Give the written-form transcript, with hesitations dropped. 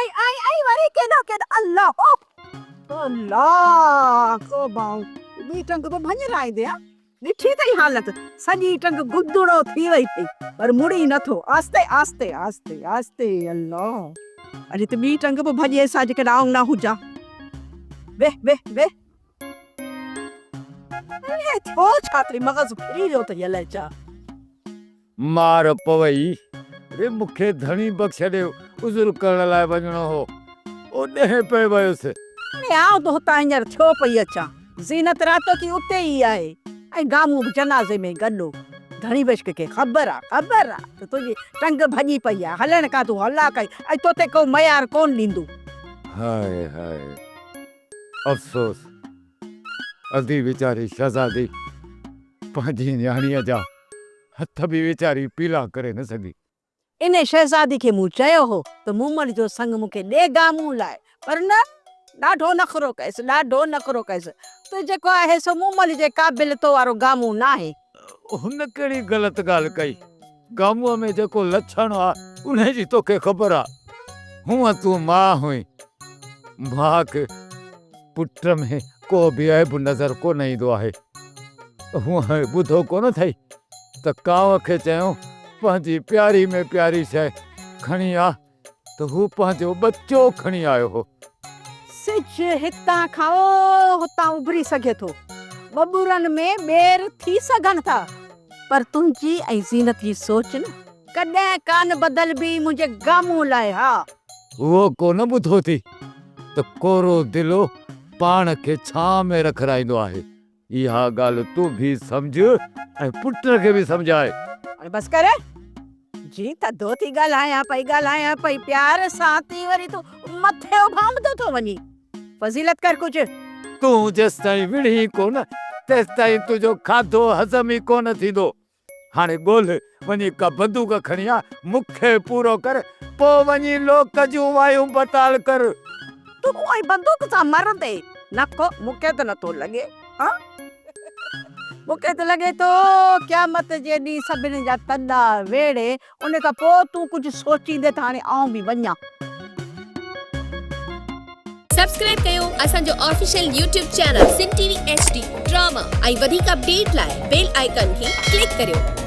۽ ۽ ۽ وري ڪيڏانهن ڪيڏانهن الله هو الله توبه ٻي ٽنگ به ڀڃرائيندي ها ڏٺي اٿئي حالت سڄي ٽنگ گدڙو ٿي وئي اٿئي پر مڙي نٿو آهستي آهستي آهستي آهستي الله اڄ ته ٻي ٽنگ به ڀڄيس ها جيڪڏهن آئون نه هجان ويهه ويهه ويهه اڙي ٿيو ڇا اٿئي مغز ڦري ويو اٿئي الائي ڇا. مار پوئي ري مون کي ڌڻي بخش ڏي عذر ڪرڻ لاء وڃڻو هو، اوڏهين پئي ويس. اڙي آئون ته هتان هينئر ٿيو پئي اچان. زينت راتوڪي اتي ئي آهي ۽ گامون به جنازي ۾ گڏ هو. ڌڻي بخش کي خبر آ، خبر آ ته تنهنجي ٽنگ ڀڄي پئي آ، هلڻ کان تون هلاک آهين ۽ توتي ڪو ميار ڪونه ڏيندو. هاء هاء افسوس ادي ويچاري شهزادي پنهنجي نياڻيء جا هٿ به ويچاري پيلا ڪري نه سگهي. انهيء شهزادي کي مون چيو هو ته مومل جو سڱ مون کي ڏي گامون لاء، پر نه، ڏاڍو نخرو ڪيس، ڏاڍو نخرو ڪيس ته جيڪو آهي سو مومل جي قابل تو وارو گامون ناهي. هن ڪهڙي غلط ڳالهه ڪئي؟ گامونء ۾ جيڪو لڇڻ آ، انهيء جي توکي خبر آ. هونء تون ماء هئين، ماء کي پٽ ۾ ڪو به عيب نظر ڪونه ايندو آهي. هونء ٻڌو ڪونه اٿئي ته ڪانء کي چيائون پنهنجي پياري ۾ پياري شيء کڻي آ ته هو پنهنجو ٻچو کڻي آيو هو. سج هتان کان او هتان اڀري سگهي ٿو. ٻٻرن ۾ ٻير ٿي سگهن ٿا. پر تنهنجي ۽ زينت جي سوچ نه ڪڏهن ڪانه بدلبي منهنجي گامون لاء ها. اهو ڪونه ٻڌو ٿي ته ڪورو دلو پاڻ کي ڇانء ۾ رکرائيندو آهي. اها ڳالهه تون به سمجهه ۽ پٽ کي به سمجهاء. هاڻي بس ڪر. جي ٿڌو ٿي ڳالهايان پئي ڳالهايان پئي پيار سان تي وري تون مٿي اڀامندو ٿو وڃين. فضيلت ڪر ڪجهه. تون جيستائين وڙهين ڪونه تيستائين تنهنجو کاڌو هضم ئي ڪونه ٿيندو. هاڻي ڳولهه، وڃي ڪا بندوق کڻي آ، مون کي پورو ڪر، پوء وڃي لوڪ جون وايون بتال ڪر. تون هونئن ئي بندوق سان مرندين. نه ڪو، مون کي ته نٿو لڳي. ها، مون کي ته لڳي ٿو قيامت جي ڏينهن سڀني جا تڏا ويڙهي، ان کان پوء تون ڪجهه سوچيندين ته هاڻي آئون به وڃان. سبسڪرائب ڪيو اسان جو official YouTube channel Sindh T V H D drama ۽ وڌيڪ اپڊيٽ لاء بيل آئيڪان کي ڪلڪ ڪريو.